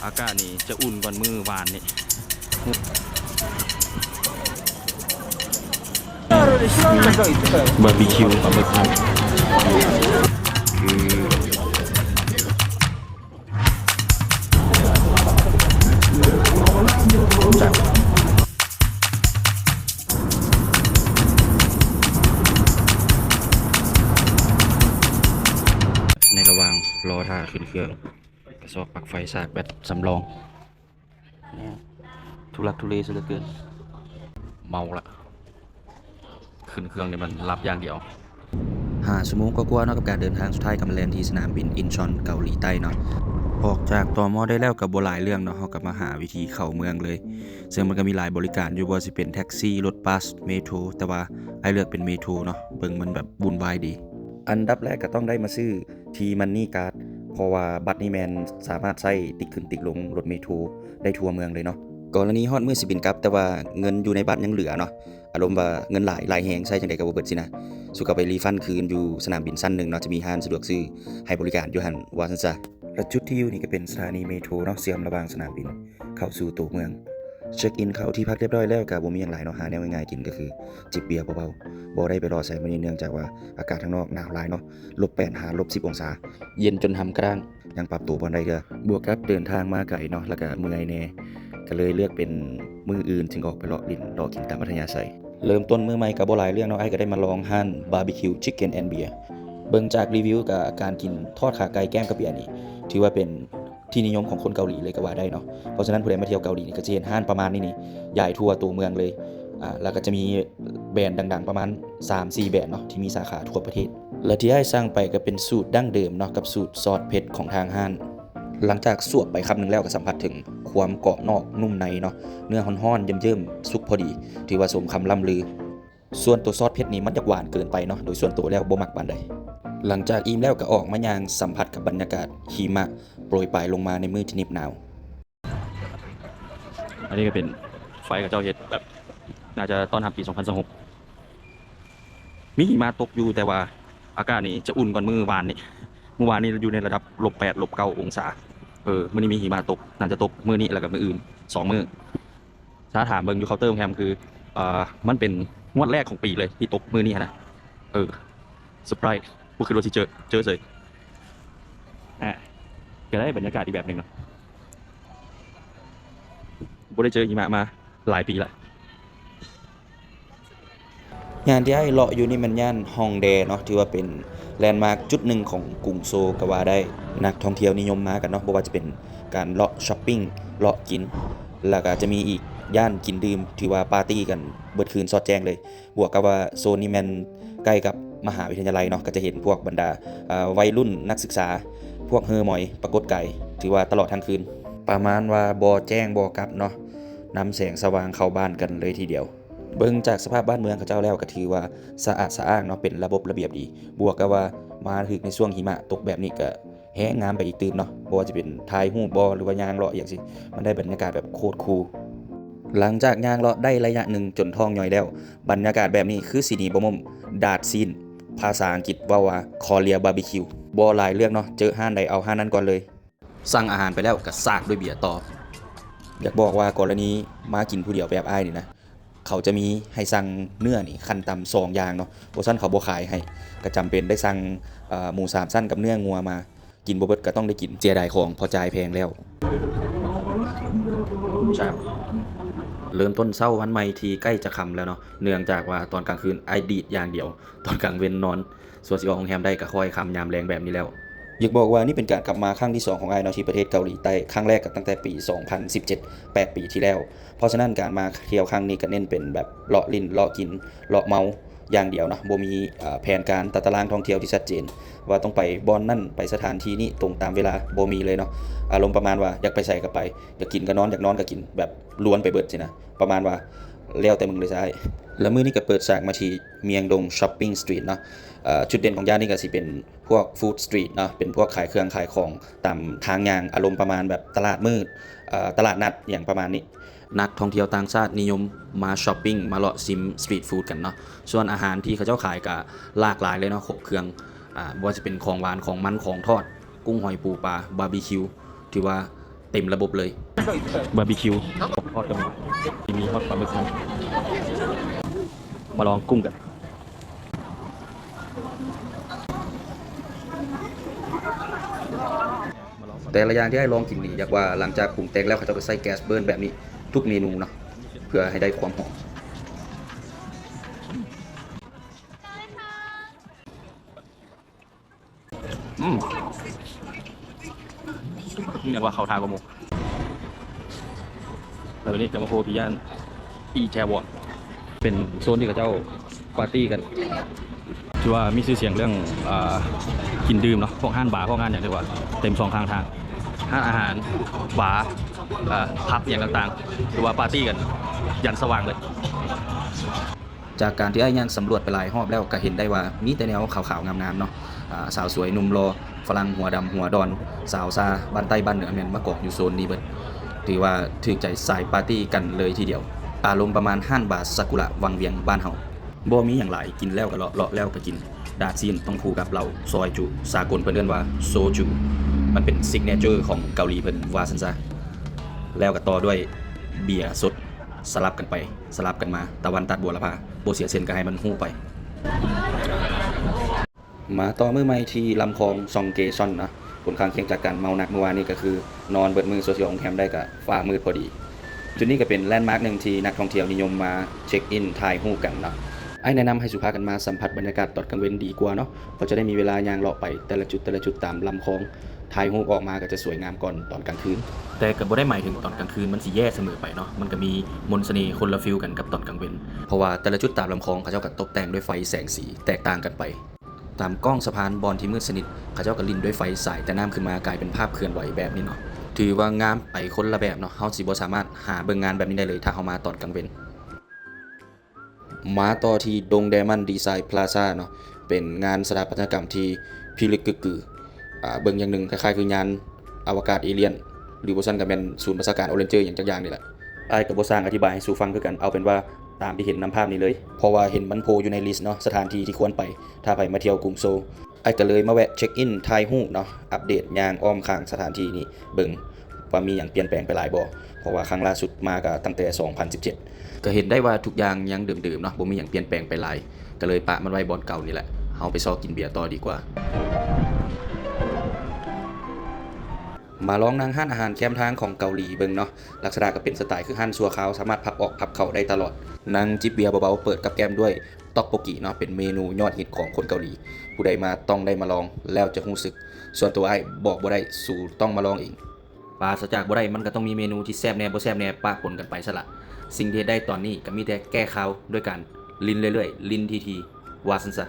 ອາກາດນີ້ຈະອຸ່ນກວ່າມື້ວານນີ້. ບາບີຄິວປາໝຶກພັດ ຄື ໃນລະຫວ່າງລໍຖ້າຂຶ້ນເຄື່ອງ ກະຊອກປັກໄຟຊາກແບັດສຳລອງ. ທຸລັກທຸເລຊະເຫຼືອເກີນ. ເມົາລະ. ຂຶ້ນເຄື່ອງນີ້ມັນຫຼັບຢ່າງດຽວ. ຫ້າຊົ່ວໂມງກວ່າໆເນາະ ກັບການເດີນທາງ ສຸດທ້າຍກະມາແລນທີ່ສະໜາມບິນອິນຊອນເກົາຫຼີໃຕ້ເນາະ. ອອກຈາກ ຕມ ໄດ້ແລ້ວກະບໍ່ຫຼາຍເລື່ອງເນາະ, ເຮົາກະມາຫາວິທີເຂົ້າເມືອງເລີຍ, ເຊິ່ງມັນກະມີຫຼາຍບໍລິການຢູ່ ບໍ່ວ່າຊິເປັນແທັກຊີ, ລົດບັສ, ເມໂທ, ແຕ່ວ່າອ້າຍເລືອກເປັນເມໂທເນາະ, ເບິ່ງມັນແບບວຸ່ນວາຍດີ. ອັນດັບແລກກະຕ້ອງໄດ້ມາຊື້ T-Money Card ເພາະວ່າບັດນີ້ແມ່ນສາມາດໃຊ້ຕິກຂຶ້ນຕິກລົງລົດເມໂທໄດ້ທົ່ວເມືອງເລີຍເນາະ. ກໍລະນີຮອດມື້ຊິບິນກັບ ແຕ່ວ່າເງິນຢູ່ໃນບັດຍັງເຫຼືອເນາະ, ອາລົມວ່າເງິນຫຼາຍ ຫຼາຍແຮງ ໃຊ້ຈັ່ງໃດກະບໍ່ເບິດຊີ້ນະ, ສຸກເອົາໄປຣີຟັນຄືນຢູ່ສະໜາມບິນຊັ້ນໜຶ່ງເນາະ, ຈະມີຮ້ານສະດວກຊື້ໃຫ້ບໍລິການຢູ່ຫັ້ນວ່າຊັ້ນຊະ. ແລະ ຈຸດທີ່ຢູ່ນີ້ກະເປັນສະຖານີເມໂທເນາະ, ເຊື່ອມລະຫວ່າງສະໜາມບິນເຂົ້າສູ່ໂຕເມືອງ. ເຊັກອິນເຂົ້າທີ່ພັກຮຽບຮ້ອຍແລ້ວ ກະບໍ່ມີຫຍັງຫຼາຍເນາະ, ຫາແນວງ່າຍໆກິນກະຄືຈິບເບຍເບົາໆ, ບໍ່ໄດ້ໄປຫຼໍ່ໃສມື້ນີ້ ເນື່ອງຈາກວ່າອາກາດທາງນອກໜາວຫຼາຍເນາະ, ລົບແປດຫາລົບສິບອົງສາ, ເຢັນຈົນຫຳກະດ້າງ, ຍັງປັບໂຕບໍ່ທັນໄດ້ເທື່ອ. ບວກກັບເດີນທາງມາໄກເນາະ ແລ້ວກະເມື່ອຍແດ່, ກະເລີຍເລືອກເປັນມື້ອື່ນຈຶ່ງອອກໄປເລາະຫຼິ້ນເລາະກິນຕາມອັດທະຍາໄສ. ເລີ່ມຕົ້ນມື້ໃໝ່ກະບໍ່ຫຼາຍເລື່ອງເນາະ, ອ້າຍກະໄດ້ມາລອງຮ້ານ Barbecue Chicken and Beer. ເບິ່ງຈາກຣີວິວ ກະການກິນທອດຂາໄກ່ແກ້ມກັບເບຍນີ້ ຖືວ່າເປັນ ທີ່ນິຍົມຂອງຄົນເກົາຫຼີເລີຍກະວ່າໄດ້ເນາະ. ເພາະສະນັ້ນ ຜູ້ໃດມາທ່ຽວເກົາຫຼີນີ້ກະຈະເຫັນຮ້ານປະມານນີ້ນີ້ ໃຫຍ່ທົ່ວໂຕເມືອງເລີຍ. ອາ ແລ້ວກະຈະມີແບຣນດັງໆປະມານສາມສີ່ແບຣນເນາະ ທີ່ມີສາຂາທົ່ວປະເທດ. ແລະ ທີ່ອ້າຍສັ່ງໄປກະເປັນສູດດັ້ງເດີມເນາະ ກັບສູດຊອດເຜັດຂອງທາງຮ້ານ. ຫຼັງຈາກສວບໄປຄຳໜຶ່ງແລ້ວ ກະສຳຜັດເຖິງຄວາມກອບນອກນຸ້ມໃນເນາະ, ເນື້ອຮ້ອນໆ ເຢີ້ມໆ ສຸກພໍດີ ຖືວ່າສົມຄຳລ່ຳລື. ສ່ວນໂຕຊອດເຜັດນີ້ມັນຢາກຫວານເກີນໄປເນາະ, ໂດຍສ່ວນໂຕແລ້ວບໍ່ມັກປານໃດ. ຫຼັງຈາກອີ່ມແລ້ວກະອອກມາຍ່າງສຳຜັດກັບບັນຍາກາດຫິມະໂປຍປາຍລົງມາໃນມື້ທີ່ເໜັບໜາວ. ອັນນີ້ກະເປັນໄຟເຂົາເຈົ້າເຮັດແບບ ໜ້າຈະຕ້ອນຮັບປີສອງພັນຊາວຫົກ. ມີຫິມະຕົກຢູ່ ແຕ່ວ່າອາກາດນີ້ຈະອຸ່ນກວ່າມື້ວານນີ້. ມື້ວານນີ້ຢູ່ໃນລະດັບລົບແປດ ລົບເກົ້າອົງສາ. ເອີ ມື້ນີ້ມີຫິມະຕົກ, ໜ້າຈະຕົກມື້ນີ້ແລ້ວກະມື້ອື່ນ ສອງມື້. ຖ້າຖາມເບິ່ງຢູ່ເຄົາເຕີໂຮງແຮມຄື ເອີ ມັນເປັນງວດແລກຂອງປີເລີຍທີ່ຕົກມື້ນີ້ຫັ້ນນະ. ເອີ ເຊີໄພຣສ໌ ບໍ່ຄິດວ່າຊິເຈີ ເຈີເສີຍ. ອາ ກະໄດ້ບັນຍາກາດອີກແບບໜຶ່ງເນາະ, ບໍ່ໄດ້ເຈີຫິມະມາຫຼາຍປີລະ. ຍ່ານທີ່ອ້າຍເລາະຢູ່ນີ້ແມ່ນຍ່ານຮອງແດເນາະ, ຖືວ່າເປັນແລນມາກຈຸດໜຶ່ງຂອງກຸງໂຊລກະວ່າໄດ້. ນັກທ່ອງທ່ຽວນິຍົມມາກັນເນາະ, ບໍ່ວ່າຈະເປັນການເລາະຊັອບປິ້ງ ເລາະກິນ, ແລ້ວກະຈະມີອີກຢ້ານກິນດື່ມ ຖືວ່າປາຕີ້ກັນເບິດຄືນສອດແຈ້ງເລີຍ. ບວກກັບວ່າໂຊນນີ້ແມ່ນໃກ້ກັບມະຫາວິທະຍາໄລເນາະ, ກະຈະເຫັນພວກບັນດາ ເອີ ໄວລຸ້ນນັກສຶກສາ ພວກເຮີໝອຍປາກົດກາຍ ຖືວ່າຕະຫຼອດທັງຄືນ. ປະມານວ່າບໍ່ແຈ້ງບໍ່ກັບເນາະ, ນຳແສງສະຫວ່າງເຂົ້າບ້ານກັນເລີຍທີດຽວ. ເບິ່ງຈາກສະພາບບ້ານເມືອງເຂົາເຈົ້າແລ້ວກະຖືວ່າສະອາດສະອ້າງເນາະ, ເປັນລະບົບລະບຽບດີ. ບວກກັບວ່າມາຖືກໃນຊ່ວງຫິມະຕົກແບບນີ້ກະແຮງງາມໄປອີກຕື່ມເນາະ, ບໍ່ວ່າຈະເປັນຖ່າຍຮູບບໍ ຫຼືວ່າຍ່າງເລາະອີ່ຫຍັງຊີ້ ມັນໄດ້ບັນຍາກາດແບບໂຄດຄູລ. ຫຼັງຈາກຍ່າງເລາະໄດ້ໄລຍະໜຶ່ງຈົນທ້ອງຍ່ອຍແລ້ວ, ບັນຍາກາດແບບນີ້ຄືຊິໜີບໍ່ມ້ມ ດາດຊີ້ນ. ພາສາອັງກິດເວົ້າວ່າ Korea Barbecue. ບໍ່ຫຼາຍເລື່ອງເນາະ, ເຈີຮ້ານໃດເອົາຮ້ານນັ້ນກ່ອນເລີຍ. ສັ່ງອາຫານໄປແລ້ວກະສາກດ້ວຍເບຍຕໍ່. ຢາກບອກວ່າກໍລະນີມາກິນຜູ້ດຽວແບບອ້າຍນີ້ນະ, ເຂົາຈະມີໃຫ້ສັ່ງເນື້ອນີ້ຂັ້ນຕ່ຳສອງຢ່າງເນາະ, ບໍ່ຊັ້ນເຂົາບໍ່ຂາຍໃຫ້. ກະຈຳເປັນໄດ້ສັ່ງ ເອີ ໝູສາມຊັ້ນກັບເນື້ອງົວມາ, ກິນບໍ່ເບິດກະຕ້ອງໄດ້ກິນ, ເສຍດາຍຂອງເພາະຈ່າຍແພງແລ້ວ. ເລີ່ມຕົ້ນເຊົ້າວັນໃໝ່ທີ່ໃກ້ຈະຄ່ຳແລ້ວເນາະ, ເນື່ອງຈາກວ່າຕອນກາງຄືນອ້າຍດີດຢ່າງດຽວ, ຕອນກາງເວັນນອນ. ສ່ວນຊິອອກໂຮງແຮມໄດ້ກະຄ່ອຍຄ່ຳຍາມແລງແບບນີ້ແລ້ວ. ຢາກບອກວ່ານີ້ເປັນການກັບມາຄັ້ງທີສອງຂອງອ້າຍເນາະ ທີ່ປະເທດເກົາຫຼີໃຕ້, ຄັ້ງແລກກະຕັ້ງແຕ່ປີສອງພັນສິບເຈັດ ແປດປີທີ່ແລ້ວ. ເພາະສະນັ້ນການມາທ່ຽວຄັ້ງນີ້ກະເນັ້ນເປັນແບບເລາະຫຼິ້ນ ເລາະກິນ ເລາະເມົາຢ່າງດຽວເນາະ, ບໍ່ມີ ເອີ ແຜນການຕາຕະລາງທ່ອງທ່ຽວທີ່ຊັດເຈນ ວ່າຕ້ອງໄປບ່ອນນັ້ນ ໄປສະຖານທີ່ນີ້ຕົງຕາມເວລາ, ບໍ່ມີເລີຍເນາະ. ອາລົມປະມານວ່າຢາກໄປໃສກະໄປ, ຢາກກິນກະນອນ, ຢາກນອນກະກິນ, ແບບລວນໄປເບິດຊີ້ນະ, ປະມານວ່າແລ້ວແຕ່ມຶງເລີຍຊະອ້າຍ. ແລະ ມື້ນີ້ກະເປີດສາກມາທີ່ Myeongdong Shopping Street ເນາະ. ເອີ ຈຸດເດັ່ນຂອງຍ່ານນີ້ກະຊິເປັນພວກ Food Street ເນາະ, ເປັນພວກຂາຍເຄື່ອງຂາຍຂອງຕາມທາງຍ່າງ, ອາລົມປະມານແບບຕະຫຼາດມືດ ເອີ ຕະຫຼາດນັດຫຍັງປະມານນີ້. ນັກທ່ອງທ່ຽວຕ່າງຊາດນິຍົມມາຊັອບປິ້ງ ມາເລາະຊິມສະຕຣີດຟູດກັນເນາະ. ສ່ວນອາຫານທີ່ເຂົາເຈົ້າຂາຍກະຫຼາກຫຼາຍເລີຍເນາະ, ຄົບເຄື່ອງ, ອາ ບໍ່ວ່າຈະເປັນຂອງຫວານ, ຂອງມັນ, ຂອງທອດ, ກຸ້ງຫອຍປູປາ, ບາບີຄິວ, ຖືວ່າ ເຕັມລະບົບເລີຍ. ບາບີຄິວ ຂອງທອດກໍມີ ມີຮອດປາໝຶກນຳ. ມາລອງກຸ້ງກັນ. ແຕ່ລະຢ່າງທີ່ອ້າຍລອງກິນນີ້ ຢາກວ່າຫຼັງຈາກປຸງແຕ່ງແລ້ວ ເຂົາເຈົ້າກໍໃສ່ແກັສເບີນແບບນີ້ທຸກເມນູເນາະ ເພື່ອໃຫ້ໄດ້ຄວາມຫອມ. ອືມ ເອີ້ນວ່າເຂົ້າທ່າກວ່າໝູ່. ແລ້ວນີ້ກໍມາໂພທີ່ຢ້ານອີແຈວອນ ເປັນໂຊນທີ່ເຂົາເຈົ້າປາຕີ້ກັນ ຖືວ່າມີຊື່ສຽງເລື່ອງ ອ່າ ກິນດື່ມເນາະ ພວກຮ້ານບາ ພວກຮ້ານຫຍັງ ຖືວ່າເຕັມສອງຂ້າງທາງ ຮ້ານອາຫານ ບາ ອ່າ ຜັບຫຍັງຕ່າງໆ ຖືວ່າປາຕີ້ກັນຢັນສະຫວ່າງເລີຍ. ຈາກການທີ່ອ້າຍຍ່າງສຳຫຼວດໄປຫຼາຍຮອບແລ້ວ ກໍເຫັນໄດ້ວ່າມີແຕ່ແນວຂາວໆງາມໆເນາະ. ອ່າ ສາວສວຍ ໜຸ່ມຫຼໍ່ ຝຣັ່ງຫົວດຳຫົວດອນ ສາວຊາ ບ້ານໃຕ້ບ້ານເໜືອ ແມ່ນມາກອງຢູ່ໂຊນນີ້ເບິດ. ຖືວ່າຖືກໃຈສາຍປາຕີ້ກັນເລີຍທີດຽວ. ອາລົມປະມານຮ້ານບາຊາກຸຣະວັງວຽງບ້ານເຮົາ. ບໍ່ມີຫຍັງຫຼາຍ, ກິນແລ້ວກໍເລາະ, ເລາະແລ້ວກໍກິນ. ດາດຊີ້ນຕ້ອງຄູ່ກັບເຫຼົ້າ, ຊອຍຈຸ, ສາກົນເພິ່ນເອີ້ນວ່າໂຊຈຸ, ມັນເປັນຊິກເນເຈີຂອງເກົາຫຼີເພິ່ນວ່າຊັ້ນຊະ. ແລ້ວກໍຕໍ່ດ້ວຍເບຍສົດ, ສະຫຼັບກັນໄປ ສະຫຼັບກັນມາ, ຕາວັນຕັດບົວລະພາ, ບໍ່ເສຍເສັ້ນກໍໃຫ້ມັນຮູ້ໄປ. ມາຕໍ່ມື້ໃໝ່ທີ່ລຳຄອງຊອງເກຊອນເນາະ. ຜົນຂ້າງຄຽງຈາກການເມົາໜັກມື້ວານນີ້ກໍຄື ນອນເບິດມື້ ສວຍໆໂຮງແຮມໄດ້ກໍຟ້າມືດພໍດີ. ຈຸດນີ້ກໍເປັນແລນມາກໜຶ່ງທີ່ນັກທ່ອງທ່ຽວນິຍົມມາເຊັກອິນຖ່າຍຮູບກັນເນາະ. ອ້າຍແນະນຳໃຫ້ສູ່ພາກັນມາສຳຜັດບັນຍາກາດຕອນກາງເວັນດີກວ່າເນາະ, ເພາະຈະໄດ້ມີເວລາຍ່າງເລາະໄປແຕ່ລະຈຸດ, ແຕ່ລະຈຸດຕາມລຳຄອງ, ຖ່າຍຮູບອອກມາກໍຈະສວຍງາມກ່ອນຕອນກາງຄືນ. ແຕ່ກໍບໍ່ໄດ້ໝາຍເຖິງຕອນກາງຄືນມັນຊິແຍ່ສະເໝີໄປເນາະ, ມັນກໍມີມົນສະເໜ່ຄົນລະຟີວກັນກັບຕອນກາງເວັນ, ເພາະວ່າແຕ່ລະຈຸດຕາມລຳຄອງເຂົາເຈົ້າກໍຕົກແຕ່ງດ້ວຍໄຟແສງສີແຕກຕ່າງກັນໄປ. ຕາມກ້ອງສະພານບ່ອນທີ່ມືດສະໜິດ, ເຂົາເຈົ້າກໍຫຼິ້ນດ້ວຍໄຟສາຍແຕ່ນ້ຳຂຶ້ນມາກາຍເປັນພາບເຄື່ອນໄຫວແບບນີ້ເນາະ. ຖືວ່າງາມໄປຄົນລະແບບເນາະ, ເຮົາຊິບໍ່ສາມາດຫາເບິ່ງງານແບບນີ້ໄດ້ເລີຍ ຖ້າເຮົາມາຕອນກາງເວັນ. ມາຕໍ່ທີ່ດົງແດມັນດີໄຊພລາຊາເນາະ, ເປັນງານສະຖາປັດຕະຍະກຳທີ່ພິລຶກກຶກກື. ອາ, ເບິ່ງຢ່າງໜຶ່ງ ຄ້າຍໆຄືຍານອະວະກາດເອລຽນ ຫຼື ບໍ່ຊັ້ນກໍແມ່ນສູນບັນຊາການໂອເຣນເຈີຫຍັງຈັກຢ່າງນີ້ແຫຼະ. ອ້າຍກໍບໍ່ຊ່າງອະທິບາຍໃຫ້ສູ່ຟັງຄືກັນ, ເອົາເປັນວ່າຕາມທີ່ເຫັນນຳພາບນີ້ເລີຍ, ເພາະວ່າເຫັນມັນໂພຢູ່ໃນລິສເນາະ ສະຖານທີ່ທີ່ຄວນໄປ ຖ້າໃຜມາທ່ຽວກຸງໂຊ. ອ້າຍກໍເລີຍມາແວະເຊັກອິນ ຖ່າຍຮູບເນາະ, ອັບເດດຍ່າງອ້ອມຂ້າງສະຖານທີ່ນີ້ເບິ່ງວ່າມີຫຍັງປ່ຽນແປງໄປຫຼາຍບໍ່, ເພາະວ່າຄັ້ງລ່າສຸດມາກໍຕັ້ງແຕ່ສອງພັນສິບເຈັດ ກໍເຫັນໄດ້ວ່າທຸກຢ່າງຍັງເດີມໆເນາະ, ບໍ່ມີຫຍັງປ່ຽນແປງໄປຫຼາຍ, ກໍເລີຍປະມັນໄວ້ບ່ອນເກົ່ານີ້ແຫຼະ. ເຮົາໄປຊອກກິນເບຍຕໍ່ດີກວ່າ. ມາລອງນັ່ງຮ້ານອາຫານແຄມທາງຂອງເກົາຫຼີເບິ່ງເນາະ, ລັກສະນະກໍເປັນສະໄຕຄືຮ້ານຊົ່ວຄາວ, ສາມາດພັບອອກພັບເຂົ້າໄດ້ຕະຫຼອດ. ນັ່ງຈິບເບຍເບົາໆ ເປີດກັບແກ້ມດ້ວຍ ຕັອກໂປກິເນາະ, ເປັນເມນູຍອດຮິດຂອງຄົນເກົາຫຼີ. ຜູ້ໃດມາຕ້ອງໄດ້ມາລອງແລ້ວຈະຮູ້ສຶກ. ສ່ວນຕົວອ້າຍບອກບໍ່ໄດ້, ສູຕ້ອງມາລອງເອງ. ປາສະຈາກບໍ່ໄດ້, ມັນກໍຕ້ອງມີເມນູທີ່ແຊບແດ່ບໍ່ແຊບແດ່ປະປົນກັນໄປຊັ້ນລະ. ສິ່ງທີ່ເຮັດໄດ້ຕອນນີ້ກໍມີແຕ່ແກ້ຄາວດ້ວຍການລິນເລື້ອຍໆ, ລິນຖີ່ໆ ວ່າຊັ້ນຊະ.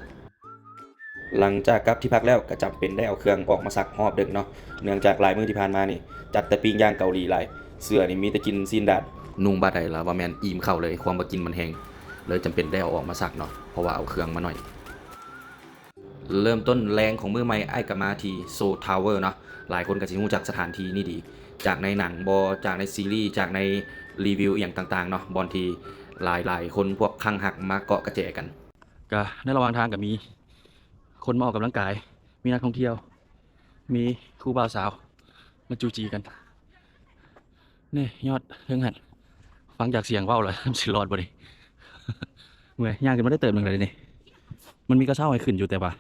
ຫຼັງຈາກກັບທີ່ພັກແລ້ວກໍຈຳເປັນໄດ້ເອົາເຄື່ອງອອກມາຊັກຮອບເດິກເນາະ, ເນື່ອງຈາກຫຼາຍມື້ທີ່ຜ່ານມານີ້ຈັດແຕ່ປີ້ງຍ່າງເກົາຫຼີຫຼາຍ, ເສື້ອນີ້ມີແຕ່ກິນຊີ້ນດາດ. ນຸ່ງບາດໃດລະວ່າແມ່ນອີ່ມເຂົ້າເລີຍ, ຄວາມວ່າກິນມັນແຮງ. ເລີຍຈຳເປັນໄດ້ເອົາອອກມາຊັກເນາະ, ເພາະວ່າເອົາເຄື່ອງມາໜ້ອຍ. ເລີ່ມຕົ້ນແລງຂອງມື້ໃໝ່, ອ້າຍກໍມາທີ່ໂຊທາວເວີເນາະ. ຫຼາຍຄົນກໍຊິຮູ້ຈັກສະຖານທີ່ນີ້ດີ ຈາກໃນໜັງບໍ, ຈາກໃນຊີຣີ, ຈາກໃນຣີວິວອີ່ຫຍັງຕ່າງໆເນາະ, ບ່ອນທີ່ຫຼາຍໆຄົນພວກຄັ້ງຮັກມາເກາະກະແຈກັນ. ກະໃນລະຫວ່າງທາງກະມີຄົນມາອອກກຳລັງກາຍ, ມີນັກທ່ອງທ່ຽວ, ມີຄູ່ບ່າວສາວມາຈູຈີກັນ. ນີ້ຍອດເທິງຫັ້ນ, ຟັງຈາກສຽງເວົ້າແລ້ວ ມັນຊິລອດບໍ່ນີ້? ເມື່ອຍ, ຍ່າງຂຶ້ນມາໄດ້ເຕີບໜຶ່ງແລ້ວນີ້. ມັນມີກະເຊົ້າໃຫ້ຂຶ້ນຢູ່, ແຕ່ວ່າ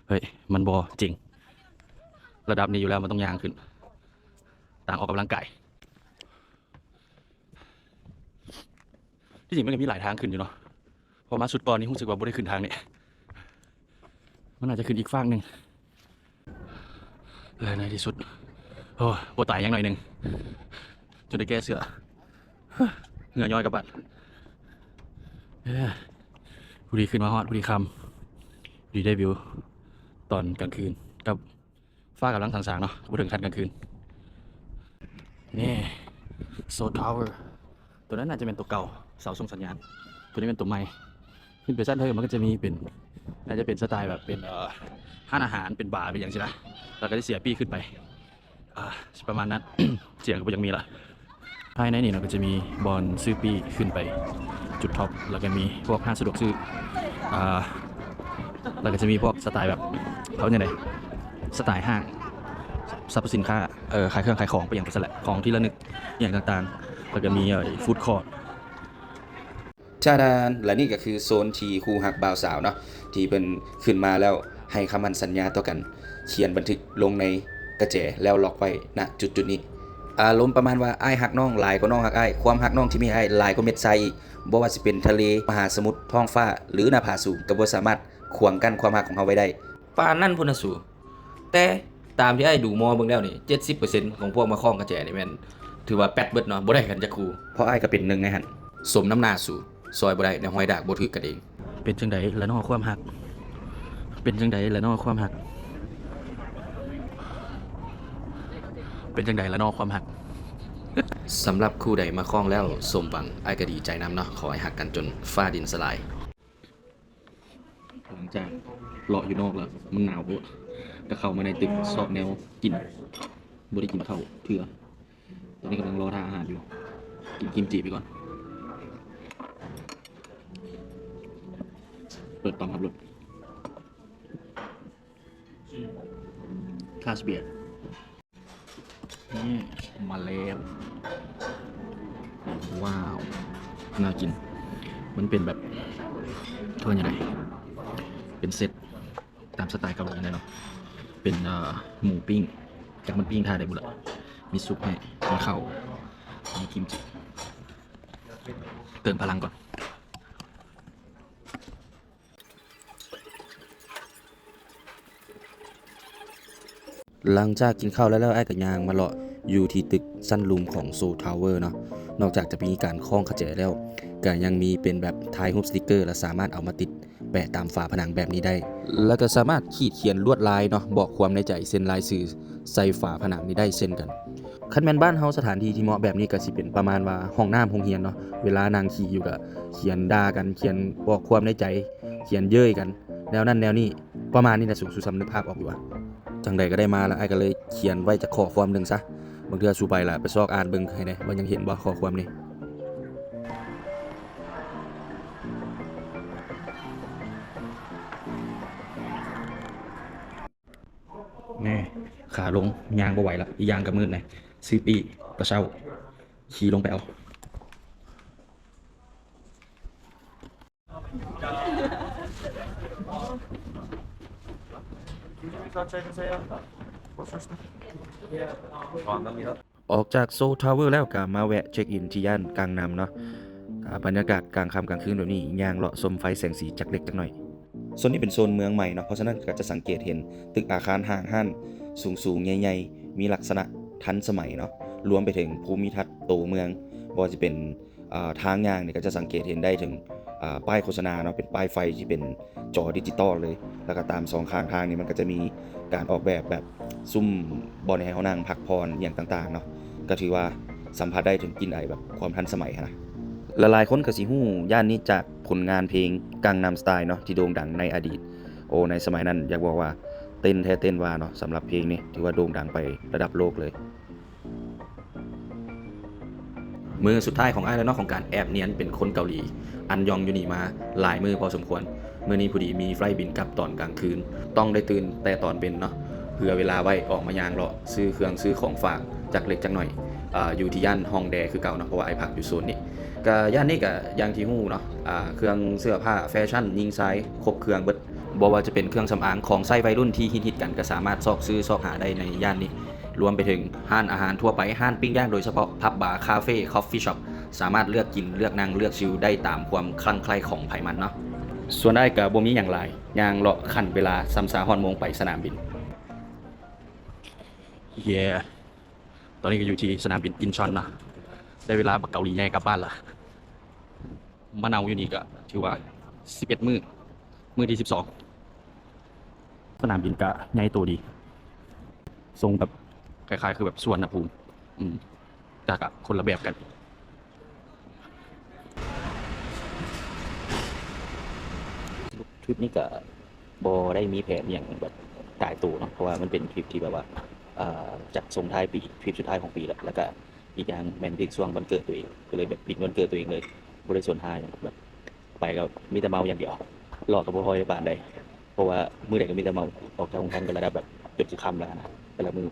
ເຮີ້ຍ, ມັນບໍ່ເຈັງ. ລະດັບນີ້ຢູ່ແລ້ວ ມັນຕ້ອງຍ່າງຂຶ້ນ, ຕ່າງອອກກຳລັງກາຍ. ທີ່ຈິງມັນກໍມີຫຼາຍທາງຂຶ້ນຢູ່ເນາະ, ເພາະມາຊຸດກ່ອນນີ້ຮູ້ສຶກວ່າບໍ່ໄດ້ຂຶ້ນທາງນີ້, ມັນອາດຈະຂຶ້ນອີກຟາກໜຶ່ງ. ແລະໃນທີ່ສຸດ, ໂອ້, ບໍ່ຕາຍຫຍັງໜ້ອຍໜຶ່ງ, ຈົນໄດ້ແກ້ເສື້ອ, ເຫື່ອຍ້ອຍກັບບາດ. ເອີ, ພໍດີຂຶ້ນມາຮອດ, ພໍດີຄ່ຳ, ດີໄດ້ວິວຕອນກາງຄືນກັບ ຟ້າກຳລັງສາງໆເນາະ, ບໍ່ເຖິງຂັ້ນກາງຄືນ. ນີ້ Seoul Tower, ຕົວນັ້ນໜ້າຈະແມ່ນຕົວເກົ່າ, ເສົາສົ່ງສັນຍານ. ຕົວນີ້ແມ່ນຕົວໃໝ່. ຂຶ້ນໄປຊັ້ນເທິງມັນກໍຈະມີເປັນ, ໜ້າຈະເປັນສະໄຕແບບເປັນ, ເອີ, ຮ້ານອາຫານ, ເປັນບາ, ເປັນຫຍັງຊີ້ນະ. ແລ້ວກໍໄດ້ເສຍປີ້ຂຶ້ນໄປ. ອ່າ, ປະມານນັ້ນ. ສຽງກໍບໍ່ຢາກມີລະ. ພາຍໃນນີ້ເນາະ ກໍຈະມີບ່ອນຊື້ປີ້ຂຶ້ນໄປຈຸດທັອບ, ແລ້ວກໍມີພວກຮ້ານສະດວກຊື້, ອ່າ, ແລ້ວກໍຈະມີພວກສະໄຕແບບ, ເຂົາເອີ້ນຫຍັງ, ສະໄຕຫ້າງ, ສັບພະສິນຄ້າ ເອີ ຂາຍເຄື່ອງຂາຍຂອງໄປຫຍັງໄປຊັ້ນແຫຼະ ຂອງທີ່ລະນຶກອີ່ຫຍັງຕ່າງໆ ແລ້ວກໍມີ ເອີ ຟູດຄອດ. ຈາດານ ແລະ ນີ້ກໍຄືໂຊນທີ່ຄູ່ຮັກບ່າວສາວເນາະ ທີ່ເພິ່ນຂຶ້ນມາແລ້ວໃຫ້ຄຳໝັ້ນສັນຍາຕໍ່ກັນ ຂຽນບັນທຶກລົງໃນກະແຈ ແລ້ວລັອກໄວ້ ນະ ຈຸດໆນີ້. ອາລົມປະມານວ່າ ອ້າຍຮັກນ້ອງຫຼາຍກວ່ານ້ອງຮັກອ້າຍ, ຄວາມຮັກນ້ອງທີ່ມີໃຫ້ອ້າຍຫຼາຍກວ່າເມັດຊາຍອີກ. ບໍ່ວ່າຊິເປັນທະເລ, ມະຫາສະໝຸດ, ທ້ອງຟ້າ ຫຼື ໜ້າຜາສູງ ກໍບໍ່ສາມາດຂວາງກັ້ນຄວາມຮັກຂອງເຮົາໄວ້ໄດ້. ປານນັ້ນພຸ້ນນະສູ. ແຕ່ຕາມທີ່ອ້າຍດູມໍເບິ່ງແລ້ວນີ້ ເຈັດສິບເປີເຊັນຂອງພວກມາຄ້ອງກະແຈນີ້ແມ່ນຖືວ່າແປັດເບິດເນາະ, ບໍ່ໄດ້ກັນຈັກຄູ່. ເພາະອ້າຍກໍເປັນໜຶ່ງໃນຫັ້ນ. ສົມນ້ຳໜ້າສູ, ຊ່ອຍບໍ່ໄດ້ໃນຮອຍດາກບໍ່ຖືກກັນເອງ. ເປັນຈັ່ງໃດລະນໍຄວາມຮັກ? ເປັນຈັ່ງໃດລະນໍຄວາມຮັກ? ເປັນຈັ່ງໃດລະນໍຄວາມຮັກ? ສຳລັບຄູ່ໃດມາຄ້ອງແລ້ວສົມຫວັງ, ອ້າຍກໍດີໃຈນຳເນາະ. ຂໍໃຫ້ຮັກກັນຈົນຟ້າດິນສະຫຼາຍ. ຫຼັງຈາກເລາະຢູ່ນອກແລ້ວ ມັນໜາວໂພດ ກໍເຂົ້າມາໃນຕຶກຊອກແນວກິນ, ບໍ່ໄດ້ກິນເຂົ້າເທື່ອ. ຕອນນີ້ກຳລັງລໍຖ້າອາຫານຢູ່, ກິນກິມຈິໄປກ່ອນ. ເປີດຕອນຂັບລົດ. ຄາສເບຍ ນີ້ມາແລ້ວ. ວ້າວ ໜ້າກິນ. ມັນເປັນແບບ ເຂົາເອີ້ນຫຍັງໃດ ເປັນເຊັດຕາມສະໄຕເກົາຫຼີແຫຼະເນາະ. ເປັນ ເອີ ໝູປີ້ງ, ຈັກມັນປີ້ງທ່າໃດບຸລະ. ມີຊຸບໃຫ້, ມີເຂົ້າ, ມີກິມຈິ. ເຕີມພະລັງກ່ອນ. ຫຼັງຈາກກິນເຂົ້າແລ້ວ, ອ້າຍກໍຍ່າງມາເລາະຢູ່ທີ່ຕຶກຊັ້ນລຸ່ມຂອງໂຊທາວເວີເນາະ. ນອກຈາກຈະມີການຄ້ອງກະແຈແລ້ວ, ກໍຍັງມີເປັນແບບຖ່າຍຮູບສະຕິກເກີ ແລະ ສາມາດເອົາມາຕິດແປະຕາມຝາຜະໜັງແບບນີ້ໄດ້. ແລ້ວກໍສາມາດຂີດຂຽນລວດລາຍເນາະ, ບອກຄວາມໃນໃຈ, ເຊັນລາຍຊື່ໃສ່ຝາຜະໜັງນີ້ໄດ້ເຊັ່ນກັນ. ຄັນແມ່ນບ້ານເຮົາ ສະຖານທີ່ທີ່ເໝາະແບບນີ້ກໍຊິເປັນປະມານວ່າຫ້ອງນ້ຳໂຮງຮຽນເນາະ, ເວລານັ່ງຂີ້ຢູ່ກໍຂຽນດ່າກັນ, ຂຽນບອກຄວາມໃນໃຈ, ຂຽນເຍີ້ຍກັນ, ແນວນັ້ນແນວນີ້ ປະມານນີ້ນະສູ. ສູສຳນຶກພາບອອກຢູ່ຫວາ? ຈັ່ງໃດກໍໄດ້ມາລະ, ອ້າຍກໍເລີຍຂຽນໄວ້ຈັກຂໍ້ຄວາມໜຶ່ງຊະ. ບາງເທື່ອສູໄປລະໄປຊອກອ່ານເບິ່ງໃຫ້ແດ່ ວ່າຍັງເຫັນບໍ່ຂໍ້ຄວາມນີ້. ແນ່ ຂາລົງ ຍ່າງບໍ່ໄຫວລະ, ອີກຢ່າງກໍມືດແນ່. ຊື້ປີ້ແຕ່ເຊົ້າ ຂີ່ລົງໄປເອົາ. ອອກຈາກໂຊທາວເວີແລ້ວ ກໍມາແວະເຊັກອິນທີ່ຍ່ານກາງນຳເນາະ. ອາ ບັນຍາກາດກາງຄ່ຳກາງຄືນແບບນີ້ ຍ່າງເລາະຊົມໄຟແສງສີຈັກເລັກຈັກໜ້ອຍ. ໂຊນນີ້ເປັນໂຊນເມືອງໃໝ່ເນາະ, ເພາະສະນັ້ນກໍຈະສັງເກດເຫັນຕຶກອາຄານຫ້າງຮ້ານສູງໆໃຫຍ່ໆ ມີລັກສະນະທັນສະໄໝເນາະ, ລວມໄປເຖິງພູມິທັດໂຕເມືອງ, ບໍ່ວ່າຈະເປັນ ເອີ ທາງຍ່າງນີ້ກໍຈະສັງເກດເຫັນໄດ້ເຖິງ ເອີ ປ້າຍໂຄສະນາເນາະ, ເປັນປ້າຍໄຟທີ່ເປັນຈໍດິຈິຕອນເລີຍ. ແລ້ວກໍຕາມສອງຂ້າງທາງນີ້ ມັນກໍຈະມີການອອກແບບແບບ ຊຸມບ່ອນໃຫ້ເຮົານັ່ງພັກຜ່ອນອີ່ຫຍັງຕ່າງໆເນາະ, ກໍຖືວ່າສຳຜັດໄດ້ເຖິງກິ່ນໄອແບບຄວາມທັນສະໄໝຫັ້ນນະ. ຫຼາຍໆຄົນກໍຊິຮູ້ຢ້ານນີ້ຈາກຜົນງານເພງ Gangnam Style ເນາະ ທີ່ໂດ່ງດັງໃນອະດີດ. ໂອ້ ໃນສະໄໝນັ້ນ ຢາກບອກວ່າເຕັ້ນແທ້ເຕັ້ນວ່າເນາະ, ສຳລັບເພງນີ້ຖືວ່າໂດ່ງດັງໄປລະດັບໂລກເລີຍ. ມື້ສຸດທ້າຍຂອງອ້າຍແລ້ວເນາະ ຂອງການແອບນຽນເປັນຄົນເກົາຫຼີອັນຢອງຢູ່ນີ້ມາຫຼາຍມື້ພໍສົມຄວນ. ມື້ນີ້ພໍດີມີໄຟລ໌ບິນກັບຕອນກາງຄືນ, ຕ້ອງໄດ້ຕື່ນແຕ່ຕອນເວັນເນາະ, ເຜື່ອເວລາໄວ້ອອກມາຍ່າງເລາະ ຊື້ເຄື່ອງຊື້ຂອງຝາກຈັກເລັກຈັກໜ້ອຍ ເອີ ຢູ່ທີ່ຍ່ານຮອງແດຄືເກົ່າເນາະ, ເພາະວ່າອ້າຍພັກຢູ່ໂຊນນີ້. ກະຍ່ານນີ້ກະຢ່າງທີ່ຮູ້ເນາະ, ອາ ເຄື່ອງເສື້ອຜ້າແຟຊັ່ນຍິງຊາຍຄົບເຄື່ອງເບິດ. ບໍ່ວ່າຈະເປັນເຄື່ອງສຳອາງ, ຂອງໃຊ້ໄວລຸ້ນທີ່ຮິດໆກັນ ກໍສາມາດຊອກຊື້ຊອກຫາໄດ້ໃນຍ່ານນີ້, ລວມໄປເຖິງຮ້ານອາຫານທົ່ວໄປ, ຮ້ານປີ້ງຍ່າງໂດຍສະເພາະ, ຜັບບາ, ຄາເຟ, ຄອບຟີຊັອບ, ສາມາດເລືອກກິນ, ເລືອກນັ່ງ, ເລືອກຊິວໄດ້ຕາມຄວາມຄະໄຄ່ຂອງໃຜມັນເນາະ. ສ່ວນອ້າຍກໍບໍ່ມີຫຍັງຫຼາຍ, ຍ່າງເລາະຂັ້ນເວລາ, ຊ່ຳຊາຮອດໂມງໄປສະໜາມບິນ. ເຢ ຕອນນີ້ກໍຢູ່ທີ່ສະໜາມບິນອິນຊອນເນາະ, ໄດ້ເວລາບັກເກົາຫຼີໃຫຍ່ກັບບ້ານລະ. ມາເນົາຢູ່ນີ້ກໍຖືວ່າສິບເອັດມື້, ມື້ທີສິບສອງ. ສະໜາມບິນກໍໃຫຍ່ໂຕດີ, ຊົງແບບຄ້າຍໆຄືແບບສຸວັນນະພູມ, ອືມ ແຕ່ກໍຄົນລະແບບກັນ. ທຣິບນີ້ກໍບໍ່ໄດ້ມີແຜນອີ່ຫຍັງແບບຕາຍໂຕເນາະ, ເພາະວ່າມັນເປັນທຣິບທີ່ແບບວ່າ ເອີ ຈັດສົ່ງທ້າຍປີ, ທຣິບສຸດທ້າຍຂອງປີແລ້ວ, ແລ້ວກໍ ອີກຢ່າງແມ່ນຖືກຊ່ວງວັນເກີດຕົວເອງ, ກໍເລີຍແບບປິດວັນເກີດຕົວເອງເລີຍ, ບໍ່ໄດ້ສົນຫາຫຍັງ, ແບບໄປກໍມີແຕ່ເມົາຢ່າງດຽວ, ເລາະກໍບໍ່ຄ່ອຍໄດ້ປານໃດ, ເພາະວ່າມື້ໃດກໍມີແຕ່ເມົາ, ອອກຈາກໂຮງແຮມກໍລະດັບແບບຈົນຊິຄ່ຳແລ້ວນະ. ແຕ່ລະມື້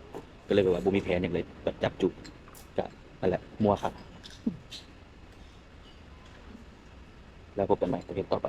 ກໍເລີຍແບບວ່າບໍ່ມີແຜນຫຍັງເລີຍ ແບບຈັບຈຸ ກະນັ້ນແຫຼະ ມົວຄັກ. ແລ້ວພົບກັນໃໝ່ໃນເພຈຕໍ່ໄປ.